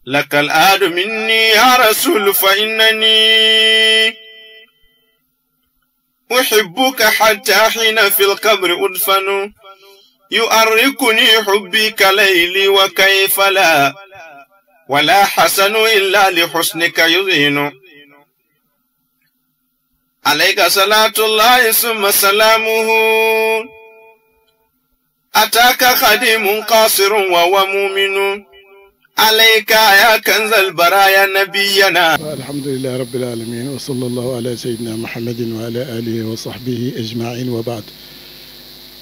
لك الآد مني يا رسول فإنني أحبك حتى حين في القبر أدفن يؤرقني حبك ليلي وكيف لا ولا حسن إلا لحسنك يزين عليك صلاة الله ثم سلامه أتاك خديم قاصر وهو مؤمن عليك يا كنز البرايا نبينا. الحمد لله رب العالمين وصلى الله على سيدنا محمد وعلى آله وصحبه أجمعين وبعد.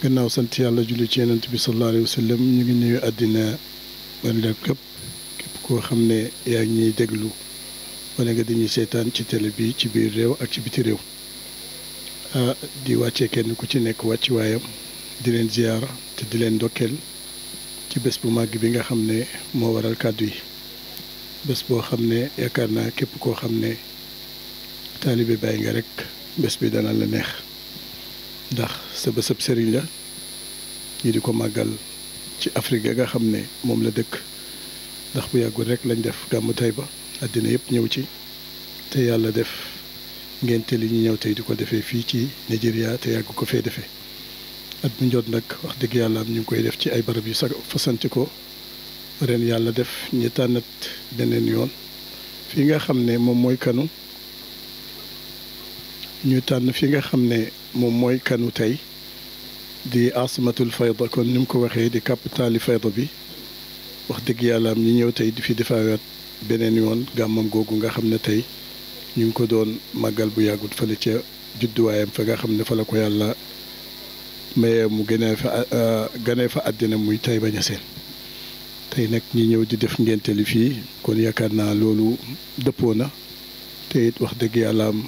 gannaaw sant yàlla julli ci yonent bi sallallahu alayhi wa sallam ñu ngi nuyu àddina wala képp koo xam ne yaa ngi ñuy déglu wala nga dañuy seetaan ci télé bi ci biir réew ak ci biti réew di wàccee kenn ku ci nekk wàcc waayam di leen ziyaara te di leen ndokkeel ci bés bu màgg bi nga xam ne moo waral kàddu yi bés boo xam ne yaakaar naa képp koo xam ne taalibe Baay nga rek bés bi dana la neex ndax sa bésab sëriñ la ñi di ko màggal ci Afrique nga xam ne moom la dëkk ndax bu yàggul rek lañ def gàmmu Tayba àddina yëpp ñëw ci te yàlla def ngénte li ñu ñëw tey di ko defee fii ci Nigeria te yàgg ko fee defee at bu njot nag wax dëgg yàlla am ñu ngi koy def ci ay barab yu fasanti ko ren yàlla def ñi tànnat beneen yoon fii nga xam ne moom mooy kanu ñu tànn fi nga xam ne moom mooy kanu tey di asimatul fayda kon ni mu ko waxee di capitali fayda bi wax dëgg yàlla am ñi ñëw tey di fi defaawaat beneen yoon gàmmam googu nga xam ne tey ñu ngi ko doon màggal bu yàggut fële ca judduwaayam fa nga xam ne fa la ko yàlla maye mu ganee fa àddina muy Tayba Ñaseen tey nag ñi ñëw di def ngénte li fii kon yaakaar naa loolu dëppoo na te it wax dëgg yàlla am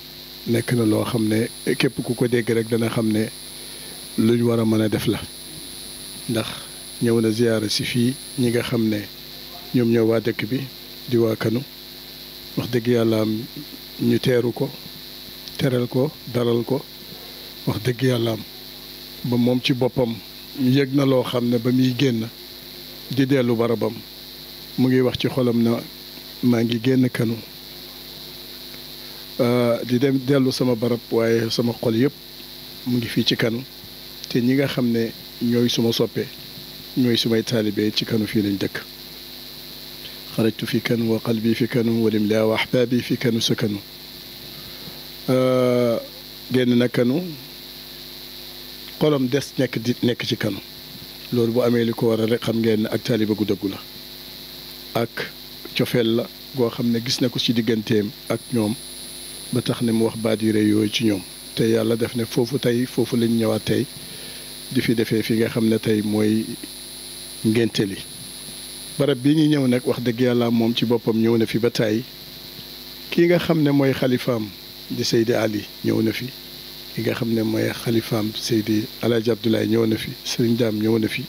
nekk na loo xam ne képp ku ko dégg rek dana xam ne luñ war a mën a def la ndax ñëw na ziyaara si fii ñi nga xam ne ñoom ñoo waa dëkk bi di waa kanu wax dëgg yàlla am ñu teeru ko teral ko dalal ko wax dëgg yàlla am ba moom ci boppam yëg na loo xam ne ba muy génn di dellu barabam mu ngi wax ci xolam na maa ngi génn kanu di dem dellu sama barab waaye sama xol yëpp mu ngi fii ci kanu te ñi nga xam ne ñooy suma soppe ñooy sumay taalibe ci kanu fii lañ dëkk xarajtu fi kanu wa qalbi fi kanu wa limlaa wa ahbaabi fi kanu sa kanu génn na kanu xolam des nekk ci kanu loolu bu amee li ko waral rek xam ngeen ne ak taaliba gu dëggu la ak cofeel la goo xam ne gis na ko ci digganteem ak ñoom ba tax ne mu wax baat yu rëy yooyu ci ñoom te yàlla def ne foofu lañ ñëwaat tey di fi defee fi nga xam ne tey mooy ngénte li barab bii ñu ñëw nag wax dëgg yàlla moom ci boppam ñëw na fi ba tey kii nga xam ne mooy xalifaam di Seydi Ali ñëw na fi ki nga xam ne mooy xalifaam Seydi Alaaji Abdoulaye ñëw na fi Sëriñ Daam ñëw na fi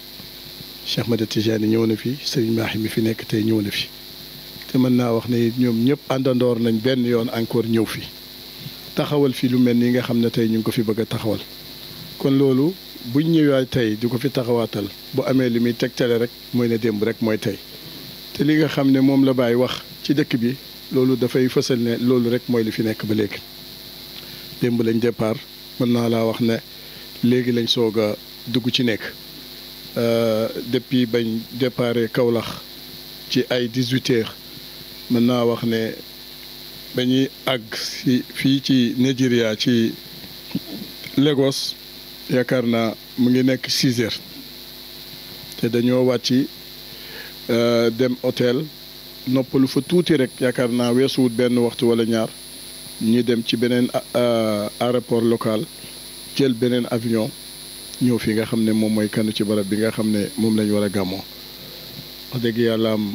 Cheikh Ahmada Tijaani ñëw na fi Sëriñ Maahi mi fi nekk tey ñëw na fi te mën naa wax ne ñoom ñëpp àndandoor nañ benn yoon encore ñëw fi taxawal fi lu mel ni nga xam ne tey ñu ngi ko fi bëgg a taxawal kon loolu buñ ñëwaat tey di ko fi taxawaatal bu amee li muy tegtale rek mooy ne démb rek mooy tey te li nga xam ne moom la Baay wax ci dëkk bi loolu dafay fësal ne loolu rek mooy li fi nekk ba léegi démb lañ départ mën naa laa wax ne léegi lañ soog a dugg ci nekk depuis bañ déparé Kaolack ci ay 18 heures mën naa wax ne dañuy àgg si fii ci Nigeria ci Lagos yaakaar naa mu ngi nekk 6 heures te dañoo wàcc dem hôtel noppalu fa tuuti rek yaakaar naa weesuwut benn waxtu wala ñaar ñu dem ci beneen aéroport local jël beneen avion ñëw fi nga xam ne moom mooy kanu ci barab bi nga xam ne moom lañ war a gàmmoo wax dëgg yàlla am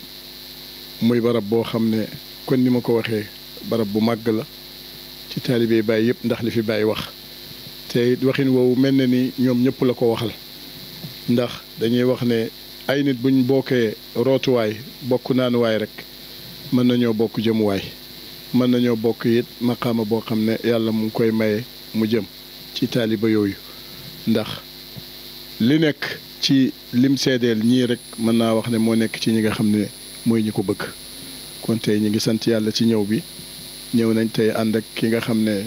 muy barab boo xam ne kon ni ma ko waxee barab bu màgg la ci taalibe Baay yëpp ndax li fi Baay wax te waxin woowu mel na ni ñoom ñëpp la ko waxal ndax dañuy wax ne ay nit buñ bokkee rootuwaay bokk naanuwaay rek mën nañoo bokk jëmuwaay mën nañoo bokk it maqaama boo xam ne yàlla mu ngi koy maye mu jëm ci taaliba yooyu ndax li nekk ci lim seedeel ñii rek mën naa wax ne moo nekk ci ñi nga xam ne mooy ñi ko bëgg kon tey ñu ngi sant yàlla ci ñëw bi ñëw nañ tey ànd ak ki nga xam ne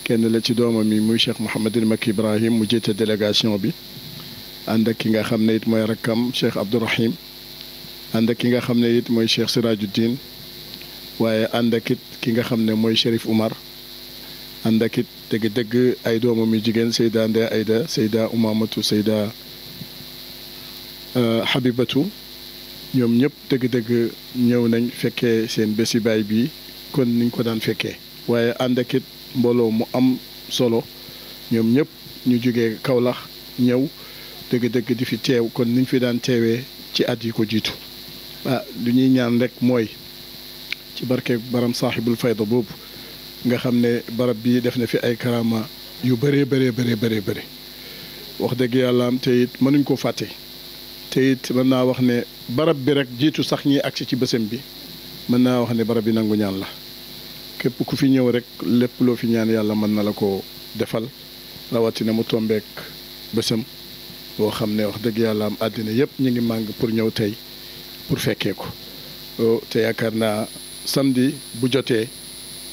kenn la ci doomam yi muy Cheikh Mouhamadul Makki Ibrahim mu jiite délégation bi ànd ak ki nga xam ne it mooy rakkam Cheikh Abdourahim ànd ak ki nga xam ne it mooy Cheikh Sirajuddin waaye ànd ak it ki nga xam ne mooy Chérif Oumar ànd ak it dëgg-dëgg ay doomam yu jigéen Seyda Ndeye Aïda Seyda Oumamatu Seyda Habibatu ñoom ñëpp dëgg-dëgg ñëw nañ fekkee seen bési baay bii kon niñ ko daan fekkee waaye ànd ak it mbooloo mu am solo ñoom ñëpp ñu jógee Kaolack ñëw dëgg-dëgg di fi teew kon niñ fi daan teewee ci at yi ko jiitu lu ñuy ñaan rek mooy ci barke baram saaxibul fayda boobu nga xam ne barab bi def na fi ay karama yu bëree bëri wax dëgg yàlla am te it mënuñ koo fàtte te it mën naa wax ne barab bi rek jiitu sax ñi agsi ci bësam bi mën naa wax ne barab bi nangu ñaan la képp ku fi ñëw rek lépp loo fi ñaan yàlla mën na la ko defal rawatina mu tombeek bësam boo xam ne wax dëgg yàlla am àddina yëpp ñu ngi màng pour ñëw tey pour fekkee ko te yaakaar naa samedi bu jotee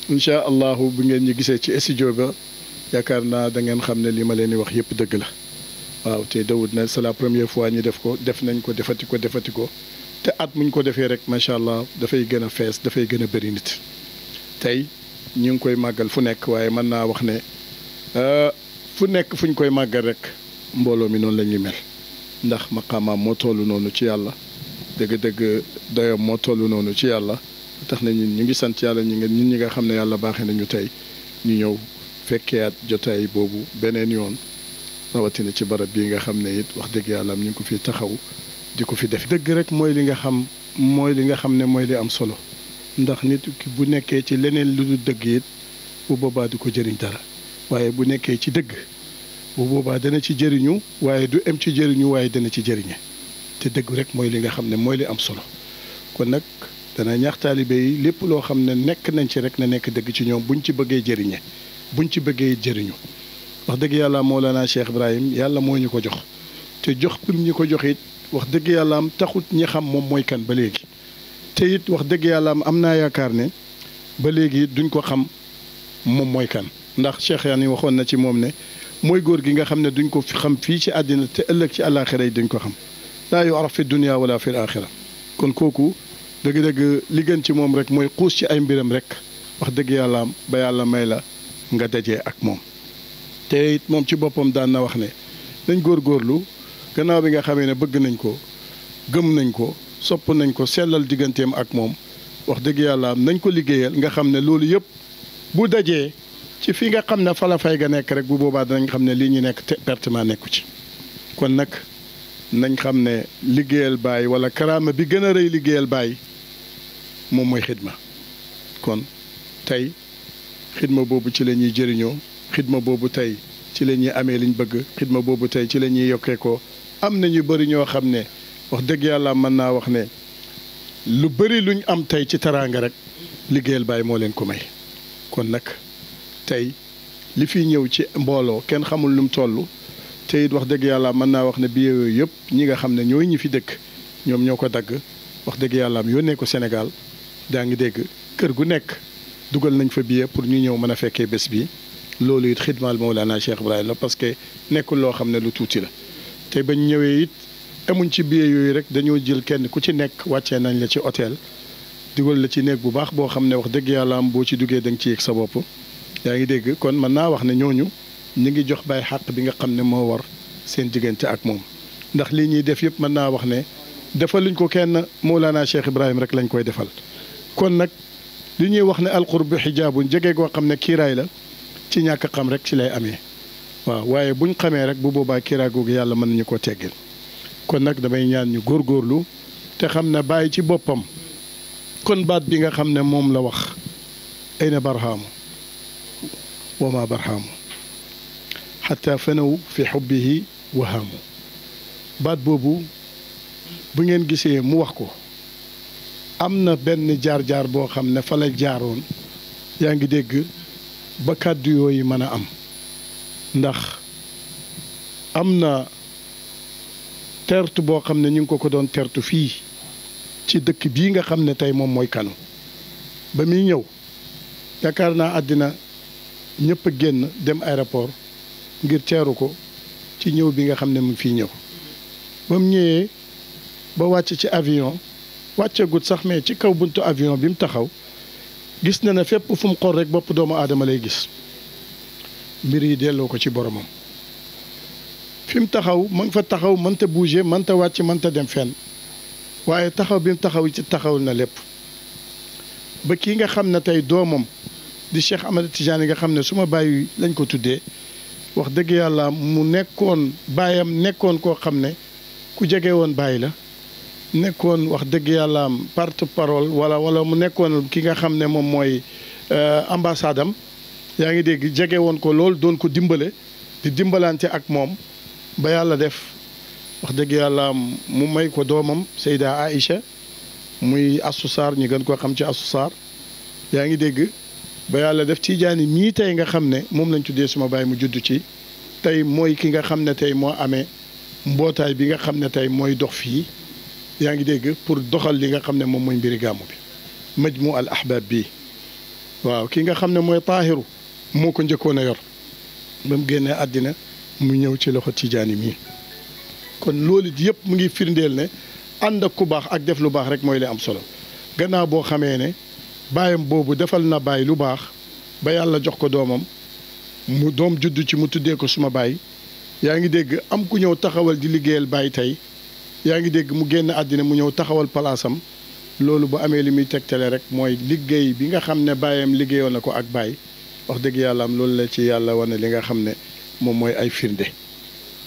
incha allahu bu ngeen ñu gisee ci studio ba yaakaar naa da ngeen xam ne li ma leen di wax yëpp dëgg la waaw te dawut na c'est la première fois ñu def ko def nañ ko defati ko te at muñ ko defee rek macha allah dafay gën a fees dafay gën a bëri nit tey ñu ngi koy màggal fu nekk waaye mën naa wax ne fu nekk fu ñu koy màggal rek mbooloo mi noonu la ñuy mel ndax maqaamaam moo toll noonu ci yàlla dëgg-dëgg doyam moo toll noonu ci yàlla tax na ñun ñu ngi sant yàlla ñun ñi nga xam ne yàlla baaxee nañu tey ñu ñëw fekkee at jotaay boobu beneen yoon rawatina ci barab bii nga xam ne it wax dëgg yàlla am ñu ngi ko fi taxaw di ko fi def. dëgg rek mooy li nga xam ne mooy li am solo ndax nit ki bu nekkee ci leneen lu dul dëgg it bu boobaa du ko jëriñ dara waaye bu nekkee ci dëgg bu boobaa dana ci jëriñu waaye du em ci jëriñu waaye dana ci jëriñe te dëgg rek mooy li nga xam ne mooy li am solo kon nag dana ñaax taalibe yi lépp loo xam ne nekk nañ ci rek na nekk dëgg ci ñoom buñ ci bëggee jëriñe buñ ci bëggee jëriñu wax dëgg yàlla Mawlana Cheikh Ibrahim yàlla moo ñu ko jox te jox pim ñi ko jox it wax dëgg yàlla am taxut ñi xam moom mooy kan ba léegi te it wax dëgg yàlla am naa yaakaar ne ba léegi duñ ko xam moom mooy kan ndax Cheikh yani waxoon na ci moom ne mooy góor gi nga xam ne duñ ko xam fii ci àddina te ëllëg ci àllaaxira yi duñ ko xam laa yu'raf fi dunya wala fi alaaxira kon kooku dëgg-dëgg li gën ci moom rek mooy xuus ci ay mbiram rek wax dëgg yàlla am ba yàlla may la nga dajee ak moom te it moom ci boppam daan na wax ne nañ góorgóorlu gannaaw bi nga xamee ne bëgg nañ ko gëm nañ ko sopp nañ ko sellal digganteem ak moom wax dëgg yàlla am nañ ko liggéeyal nga xam ne loolu yëpp bu dajee ci fi nga xam ne fa la fay ga nekk rek bu boobaa danañ xam ne lii ñu nekk pertement nekku ci kon nag nañ xam ne liggéeyal baay wala karaama bi gën a rëy liggéeyal baay moom mooy xidma kon tey xidma boobu ci la ñuy jëriñoo xidma boobu tey ci la ñuy amee liñ bëgg xidma boobu tey ci la ñuy yokkee ko am na ñu bëri ñoo xam ne wax dëgg yàlla mën naa wax ne lu bëri luñ am tey ci teraanga rek liggéeyal baay moo leen ko may kon nag tey li fi ñëw ci mbooloo kenn xamul nu mu toll te it wax dëgg yàlla mën naa wax ne billet yooyu yëpp ñi nga xam ne ñooy ñi fi dëkk ñoom ñoo ko dagg wax dëgg yàlla am yónnee ko Sénégal daa ngi dégg kër gu nekk dugal nañ fa billet pour ñu ñëw mën a fekkee bés bi loolu it xidmaal Mawlana Cheikh Ibrahim la parce que nekkul loo xam ne lu tuuti la te bañ ñëwee it amuñ ci billet yooyu rek dañoo jël kenn ku ci nekk wàccee nañ la ci hôtel dugal la ci néeg bu baax boo xam ne wax dëgg yàlla am boo ci duggee da nga ci yëg sa bopp yaa ngi dégg kon mën naa wax ne ñooñu ñu ngi jox Baay xàq bi nga xam ne moo war seen diggante ak moom ndax lii ñuy def yëpp mën naa wax ne defaluñ ko kenn Mawlana Cheikh Ibrahim rek lañ koy defal kon nag li ñuy wax ne alqurbu xijaabun jege goo xam ne kiiraay la ci ñàkk xam rek ci lay amee waaw waaye buñ xamee rek bu boobaa kiiraay googu yàlla mën nañu koo teggil kon nag damay ñaan ñu góorgóorlu te xam ne bàyyi ci boppam kon baat bi nga xam ne moom la wax ayna barhaamu wa ma barhaamu xataa fanaw fi xubbihi wahaamu baat boobu bu ngeen gisee mu wax ko am na benn jaar-jaar boo xam ne fa la jaaroon yaa ngi dégg ba kàddu yooyu mën a am ndax am na tertu boo xam ne ñu ngi ko doon tertu fii ci dëkk bii nga xam ne tey moom mooy Kano ba muy ñëw yaakaar naa àddina ñëpp a génn dem aéroport ngir teeru ko ci ñëw bi nga xam ne mu ngi fiy ñëw ba mu ñëwee ba wàcc ci avion wàcceegut sax mais ci kaw buntu avion bi mu taxaw gis na ne fépp fu mu xool rek bopp doomu aadama lay gis mbir yi delloo ko ci boromam fi mu taxaw ma nga fa taxaw mënta bouger mënta wàcc mënta dem fenn waaye taxaw bi mu taxaw ci taxawul na lépp ba kii nga xam ne tey doomam di Cheikh Ahmed Tidiane nga xam ne su ma bàyyi lañ ko tuddee wax dëgg yàlla mu nekkoon baayam nekkoon koo xam ne ku jege woon bàyyi la nekkoon wax dëgg yàlla porte parole wala mu nekkoon ki nga xam ne moom mooy ambassade am yaa ngi dégg jege woon ko lool doon ko dimbale di dimbalante ak moom ba yàlla def wax dëgg yàlla mu may ko doomam Seyda Aïcha muy Astou Sarr ñi gën koo xam ci Astou Sarr yaa ngi dégg ba yàlla def Tijaani mii tey nga xam ne moom lañ tuddee suma baay mu judd ci tey mooy ki nga xam ne tey moo amee mbootaay bi nga xam ne tey mooy dox fii yaa ngi dégg pour doxal li nga xam ne moom mooy mbiri gàmmu bi majmu al ahbab bii waaw ki nga xam ne mooy taahiru moo ko njëkkoon a yor ba mu génnee àddina mu ñëw ci loxo Tijaani mii kon loolu yëpp mu ngi firndeel ne ànd ak ku baax ak def lu baax rek mooy li am solo gannaaw boo xamee ne baayam boobu defal na baay lu baax ba yàlla jox ko doomam mu doom juddu ci mu tuddee ko suma baay yaa ngi dégg am ku ñëw taxawal di liggéeyal baay tey yaa ngi dégg mu génn àddina mu ñëw taxawal palaasam loolu bu amee li muy tegtale rek mooy liggéey bi nga xam ne baayam liggéeyoon na ko ak baay wax dëgg yàlla am loolu la ci yàlla wane li nga xam ne moom mooy ay firnde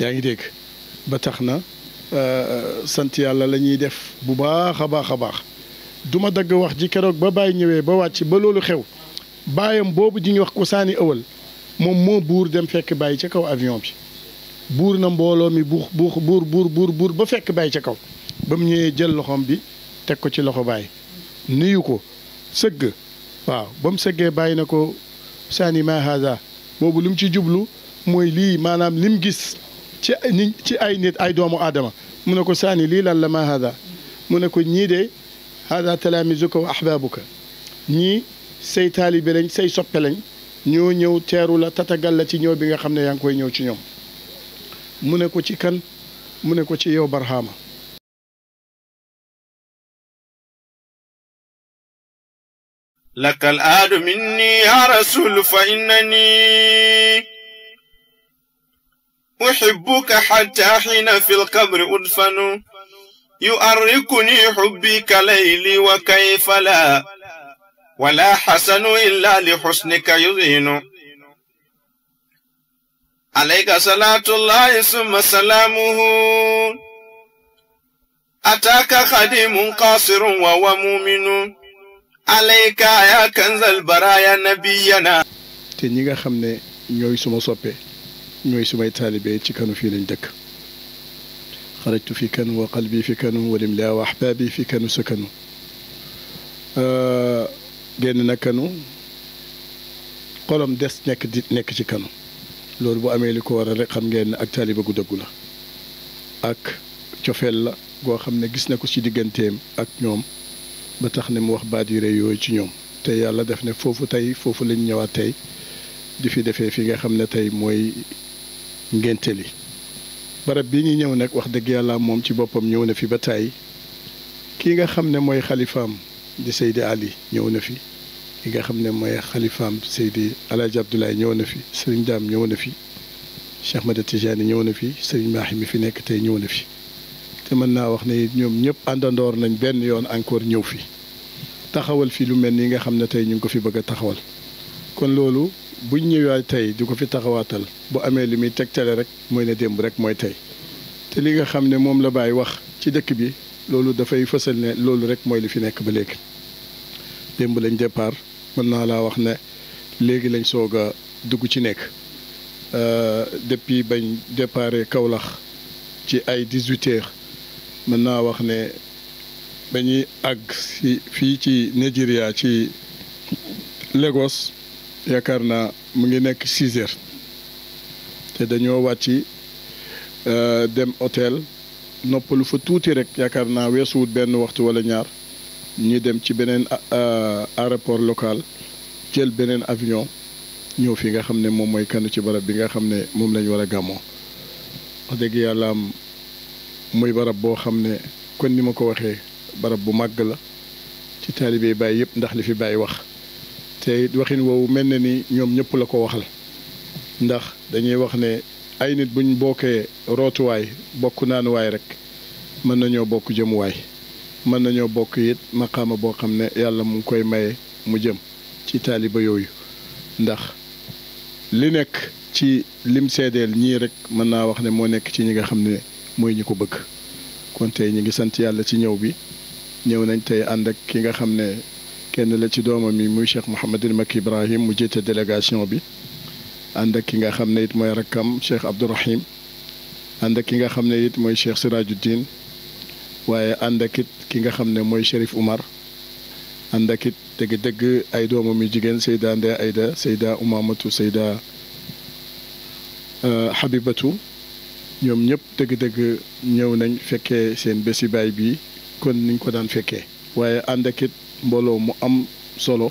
yaa ngi dégg ba tax na sant yàlla la ñuy def bu baax a baax a baax du ma dagg wax ji keroog ba bàyyi ñëwee ba wàcc ba loolu xew baayam boobu di ñu wax ko saani ëwal moom moo buur dem fekk bàyyi ca kaw avion bi buur na mbooloo mi buur ba fekk bàyyi ca kaw ba mu ñëwee jël loxoom bi teg ko ci loxo bàyyi nuyu ko sëgg waaw ba mu sëggee bàyyi na ko saani ma haza boobu lu mu ci jublu mooy lii maanaam lim gis ci ay nit ay doomu aadama mu ne ko saani lii lan la ma haza mu ne ko ñii de hada talaamizuka wa ahbaabuka ñii say taalibe lañ say soppe lañ ñoo ñëw teeru la tatagal la ci ñëw bi nga xam ne yaa ngi koy ñëw ci ñoom mu ne ko ci kan mu ne ko ci yow Barhama laka al aadu minni ya rasul fa innani uhibbuka hatta hina fi lqabri udfanu يؤرقني حبك ليلي وكيف لا ولا حسن إلا لحسنك يزين عليك صلاة الله ثم سلامه أتاك خديم قاصر وهو مؤمن عليك يا كنز البرايا نبينا te ñi nga xam ne ñooy suma soppe ñooy sumay taalibe ci kanu fii lañ dëkk xarajtu fi kanu wa qalbi fi kanu wa limlaa wa ahbaabi fi kanu sa kanu génn na kanu xolam des nekk ci kanu loolu bu amee li ko waral rek xam ngeen ne ak taaliba gu dëggu la ak cofeel la goo xam ne gis na ko ci digganteem ak ñoom ba tax ne mu wax baat yu rëy yooyu ci ñoom te yàlla def ne foofu lañ ñëwaat tey di fi defee fi nga xam ne tey mooy ngénte li barab bii ñu ñëw nag wax dëgg yàlla moom ci boppam ñëw na fi ba tey kii nga xam ne mooy xalifaam di Seydi Ali ñëw na fi ki nga xam ne mooy xalifaam Seydi Alaaji Abdoulaye ñëw na fi Serigne Dame ñëw na fi Cheikh Ahmed Tidiane ñëw na fi Serigne Mahi mi fi nekk tey ñëw na fi te mën naa wax ne ñoom ñëpp àndandoor nañ benn yoon encore ñëw fi taxawal fi lu mel ni nga xam ne tey ñu ngi ko fi bëgg a taxawal kon loolu buñ ñëwaat tey di ko fi taxawaatal bu amee li muy tegtale rek mooy ne démb rek mooy tey te li nga xam ne moom la Baay wax ci dëkk bi loolu dafay fësal ne loolu rek mooy li fi nekk ba léegi démb lañ départ mën naa laa wax ne léegi lañ soog a dugg ci nekk depuis bañ déparé Kaolack ci ay 18 heures mën naa wax ne bañuy àgg si fii ci Nigeria ci Lagos yaakaar naa mu ngi nekk 6 heures te dañoo wàcc dem hôtel noppalu fa tuuti rek yaakaar naa weesuwut benn waxtu wala ñaar ñu dem ci beneen aéroport local jël beneen avion ñëw fi nga xam ne moom mooy kanu ci barab bi nga xam ne moom lañ war a gàmmoo wax dëgg yàlla am muy barab boo xam ne kon ni ma ko waxee barab bu màgg la ci taalibe Baay yëpp ndax li fi Baay wax te waxin woowu mel na ni ñoom ñëpp la ko waxal ndax dañuy wax ne ay nit buñ bokkee rootuwaay bokk naanuwaay rek mën nañoo bokk jëmuwaay mën nañoo bokk it maqaama boo xam ne yàlla mu ngi koy maye mu jëm ci taaliba yooyu ndax li nekk ci lim seedeel ñii rek mën naa wax ne moo nekk ci ñi nga xam ne mooy ñi ko bëgg kon tey ñi ngi sant yàlla ci ñëw bi ñëw nañ tey ànd ak ki nga xam ne kenn la ci doomam yi muy Cheikh Mouhamadul Makki Ibrahim mu jiite délégation bi ànd ak ki nga xam ne it mooy rakkam Cheikh Abdourahim ànd ak ki nga xam ne it mooy Cheikh Sirajuddin waaye ànd ak it ki nga xam ne mooy Chérif Oumar ànd ak it dëgg-dëgg ay doomam yu jigéen Seyda Ndeye Aïda Seyda Oumamatu Seyda Habibatu ñoom ñëpp dëgg-dëgg ñëw nañ fekkee seen bési baay bii kon niñ ko daan fekkee waaye ànd ak it mbooloo mu am solo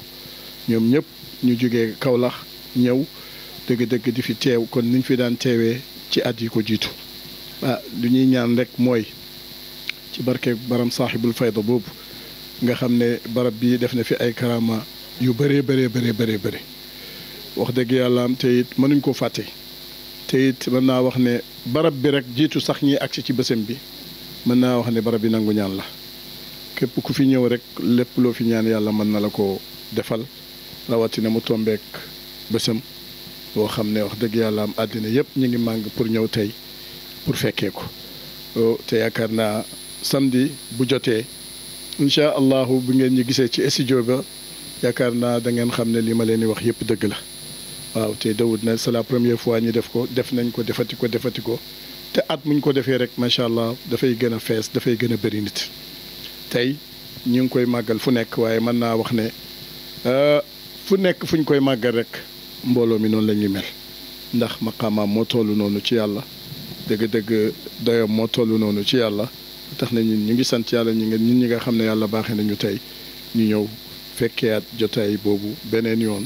ñoom ñëpp ñu jógee Kaolack ñëw dëgg-dëgg di fi teew kon niñ fi daan teewee ci at yi ko jiitu lu ñuy ñaan rek mooy ci barke baram saaxibul fayda boobu nga xam ne barab bi def na fi ay karama yu bëree bëri wax dëgg yàlla am te it mënuñ ko fàtte te it mën naa wax ne barab bi rek jiitu sax ñi agsi ci bésam bi mën naa wax ne barab bi nangu ñaan la képp ku fi ñëw rek lépp loo fi ñaan yàlla mën na la ko defal rawatina mu tombeek bésam boo xam ne wax dëgg yàlla am àddina yëpp ñu ngi màng pour ñëw tey pour fekkee ko te yaakaar naa samedi bu jotee incha allahu bu ngeen ñu gisee ci studio ba yaakaar naa da ngeen xam ne li ma leen di wax yëpp dëgg la waaw te dawut na c'est la première fois ñu def ko def nañ ko defati ko te at muñ ko defee rek macha allah dafay gën a fees dafay gën a bëri nit tey ñu ngi koy màggal fu nekk waaye mën naa wax ne fu nekk fuñ koy màggal rek mbooloo mi noonu la ñuy mel ndax maqaamaam moo toll noonu ci yàlla dëgg-dëgg doyam moo toll noonu ci yàlla tax na ñun ñu ngi sant yàlla ñun ñi nga xam ne yàlla baaxee nañu tey ñu ñëw fekkeeat jotaay boobu beneen yoon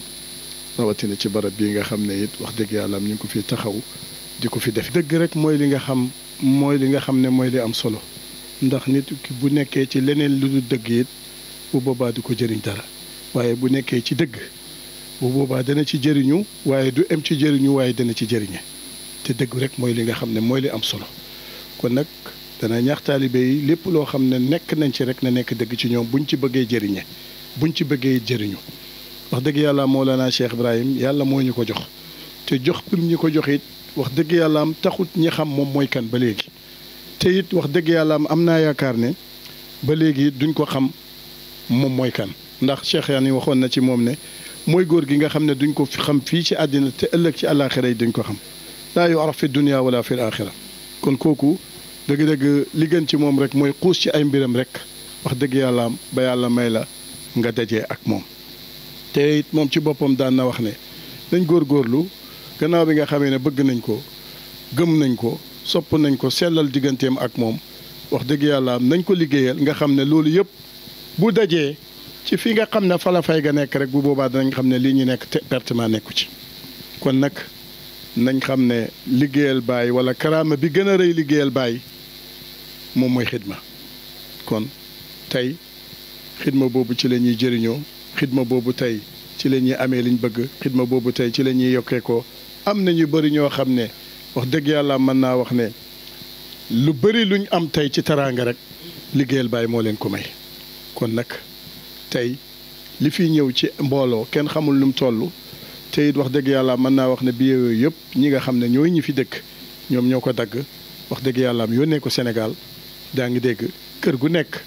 rawatina ci barab bii nga xam ne it wax dëgg yàlla am ñu ngi ko fi taxaw di ko fi def. dëgg rek mooy li nga xam ne mooy li am solo ndax nit ki bu nekkee ci leneen lu dul dëgg it bu boobaa du ko jëriñ dara waaye bu nekkee ci dëgg bu boobaa dana ci jëriñu waaye du em ci jëriñu waaye dana ci jëriñe te dëgg rek mooy li nga xam ne mooy li am solo kon nag dana ñaax taalibe yi lépp loo xam ne nekk nañ ci rek na nekk dëgg ci ñoom buñ ci bëggee jëriñe buñ ci bëggee jëriñu wax dëgg yàlla Mawlana Cheikh Ibrahim yàlla moo ñu ko jox te jox pim ñu ko jox it wax dëgg yàlla am taxut ñi xam moom mooy kan ba léegi te it wax dëgg yàlla am naa yaakaar ne ba léegi it duñ ko xam moom mooy kan ndax Cheikh yaa ni waxoon na ci moom ne mooy góor gi nga xam ne duñ ko xam fii ci àddina te ëllëg ci àllaaxira yi duñ ko xam laa yu'raf fi dunya wala fi aaxira kon kooku dëgg-dëgg li gën ci moom rek mooy xuus ci ay mbiram rek wax dëgg yàlla am ba yàlla may la nga dajee ak moom te it moom ci boppam daan na wax ne nañ góorgóorlu gannaaw bi nga xamee ne bëgg nañ ko gëm nañ ko sopp nañ ko sellal digganteem ak moom wax dëgg yàlla am nañ ko liggéeyal nga xam ne loolu yëpp bu dajee ci fi nga xam ne fa la fay ga nekk rek bu boobaa danañ xam ne lii ñu nekk pertement nekku ci kon nag nañ xam ne liggéeyal baay wala karaama bi gën a rëy liggéeyal baay moom mooy xidma kon tey xidma boobu ci la ñuy jëriñoo xidma boobu tey ci la ñuy amee liñ bëgg xidma boobu tey ci la ñuy yokkee ko am na ñu bëri ñoo xam ne wax dëgg yàlla mën naa wax ne lu bëri luñ am tey ci teraanga rek liggéeyal baay moo leen ko may kon nag tey li fi ñëw ci mbooloo kenn xamul nu mu toll te it wax dëgg yàlla mën naa wax ne billet yooyu yëpp ñi nga xam ne ñooy ñi fi dëkk ñoom ñoo ko dagg wax dëgg yàlla am yónnee ko Sénégal daa ngi dégg kër gu nekk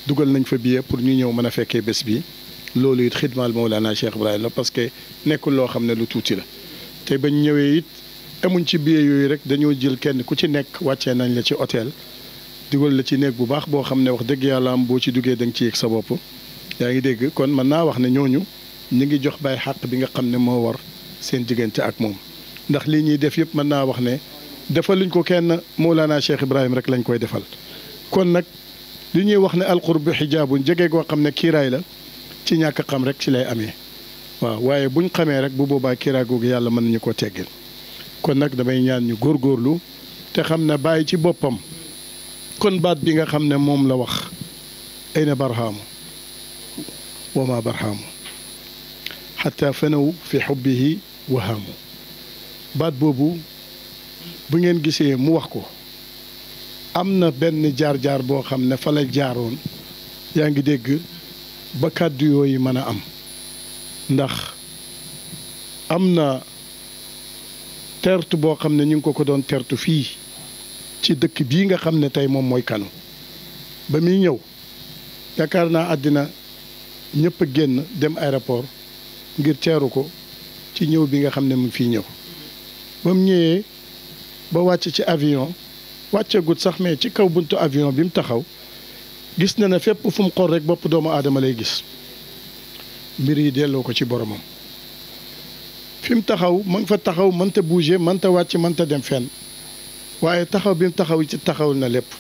dugal nañ fa billet pour ñu ñëw mën a fekkee bés bi loolu it xidmaal Mawlana Cheikh Ibrahim la parce que nekkul loo xam ne lu tuuti la te bañ ñëwee it amuñ ci billet yooyu rek dañoo jël kenn ku ci nekk wàccee nañ la ci hôtel dugal la ci néeg bu baax boo xam ne wax dëgg yàlla am boo ci duggee da nga ci yëg sa bopp yaa ngi dégg kon mën naa wax ne ñooñu ñu ngi jox Baay xàq bi nga xam ne moo war seen diggante ak moom ndax lii ñuy def yëpp mën naa wax ne defaluñ ko kenn Mawlana Cheikh Ibrahim rek lañ koy defal kon nag li ñuy wax ne alqurbu xijaabun jege goo xam ne kiiraay la ci ñàkk xam rek ci lay amee waaw waaye buñ xamee rek bu boobaa kiiraay googu yàlla mën nañu ko teggil kon nag damay ñaan ñu góorgóorlu te xam ne bàyyi ci boppam kon baat bi nga xam ne moom la wax ayna barhaamu wa ma barhaamu xataa fanaw fi xubbihi wahaamu baat boobu bu ngeen gisee mu wax ko am na benn jaar-jaar boo xam ne fa la jaaroon yaa ngi dégg ba kàddu yooyu mën a am ndax am na tertu boo xam ne ñu ngi ko doon tertu fii ci dëkk bii nga xam ne tey moom mooy Kano ba muy ñëw yaakaar naa àddina ñëpp a génn dem aéroport ngir teeru ko ci ñëw bi nga xam ne mu fii ñëw ba mu ñëwee ba wàcc ci avion wàcceegut sax mais ci kaw buntu avion bi mu taxaw gis na ne fépp fu mu xool rek bopp doomu aadama lay gis mbir yi delloo ko ci boromam fi mu taxaw ma nga fa taxaw mënta bouger mënta wàcc mënta dem fenn waaye taxaw bi mu taxaw ci taxawul na lépp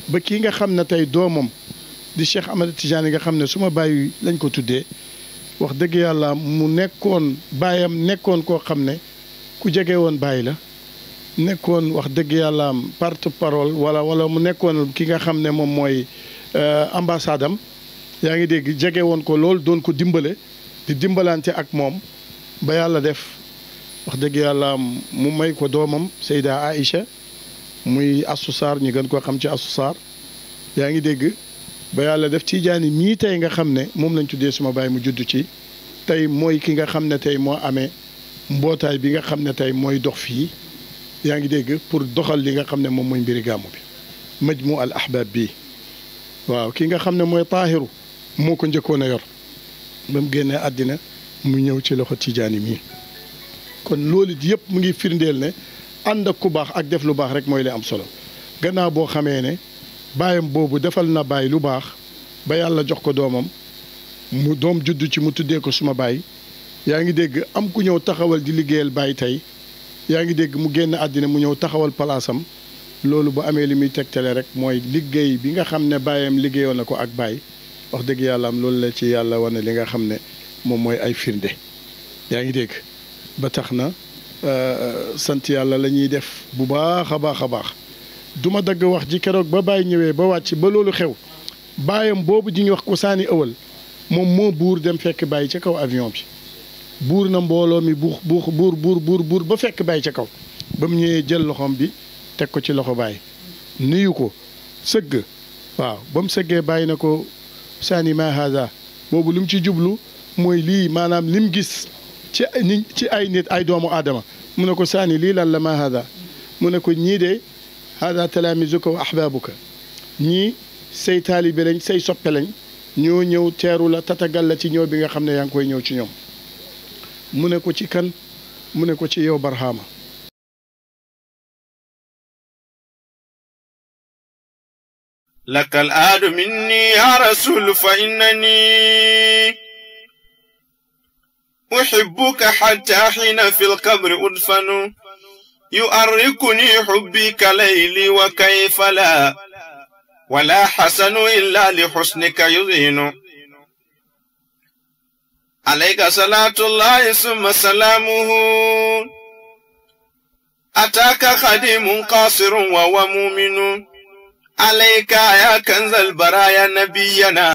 ba kii nga xam ne tey doomam di Cheikh Ahmed Tidiane nga xam ne su ma bàyyi lañ ko tuddee wax dëgg yàlla mu nekkoon baayam nekkoon koo xam ne ku jege woon bàyyi la nekkoon wax dëgg yàlla porte-parole wala mu nekkoon ki nga xam ne moom mooy ambassade am yaa ngi dégg jege woon ko lool doon ko dimbale di dimbalante ak moom ba yàlla def wax dëgg yàlla mu may ko doomam Seyda Aïcha muy Astou Sarr ñu gën koo xam ci Astou Sarr yaa ngi dégg ba yàlla def Tijaani mii tey nga xam ne moom lañ tuddee suma baay mu judd ci tey mooy ki nga xam ne tey moo amee mbootaay bi nga xam ne tey mooy dox fii yaa ngi dégg pour doxal li nga xam ne moom mooy mbiri gàmmu bi majmu al ahbab bii waaw ki nga xam ne mooy taahiru moo ko njëkkoon a yor ba mu génnee àddina mu ñëw ci loxo Tijaani mii kon loolu yëpp mu ngi firndeel ne ànd ak ku baax ak def lu baax rek mooy li am solo gannaaw boo xamee ne baayam boobu defal na baay lu baax ba yàlla jox ko doomam mu doom juddu ci mu tuddee ko suma baay yaa ngi dégg am ku ñëw taxawal di liggéeyal baay tey yaa ngi dégg mu génn àddina mu ñëw taxawal palaasam loolu bu amee li muy tegtale rek mooy liggéey bi nga xam ne baayam liggéeyoon na ko ak baay wax dëgg yàlla am loolu la ci yàlla wane li nga xam ne moom mooy ay firnde yaa ngi dégg ba tax na sant yàlla la ñuy def bu baax a baax a baax du ma dagg wax ji keroog ba bàyyi ñëwee ba wàcc ba loolu xew baayam boobu ji ñu wax ko saani ëwal moom moo buur dem fekk bàyyi ca kaw avion bi buur na mbooloo mi buur ba fekk bàyyi ca kaw ba mu ñëwee jël loxoom bi teg ko ci loxo bàyyi nuyu ko sëgg waaw ba mu sëggee bàyyi na ko saani ma haza boobu lu mu ci jublu mooy lii maanaam lim gis ci ay nit ay doomu aadama mu ne ko saani lii lan la ma haza mu ne ko ñii de hada talaamizuka wa ahbaabuka ñii say taalibe lañ say soppe lañ ñoo ñëw teeru la tatagal la ci ñëw bi nga xam ne yaa ngi koy ñëw ci ñoom mu ne ko ci kan mu ne ko ci yow Barhama laka al aadu minni ya rasul fa innani uhibbuka hatta hina fi lqabri udfanu يؤرقني حبك ليلي وكيف لا ولا حسن إلا لحسنك يزين عليك صلاة الله ثم سلامه أتاك خديم قاصر وهو مؤمن عليك يا كنز البرايا نبينا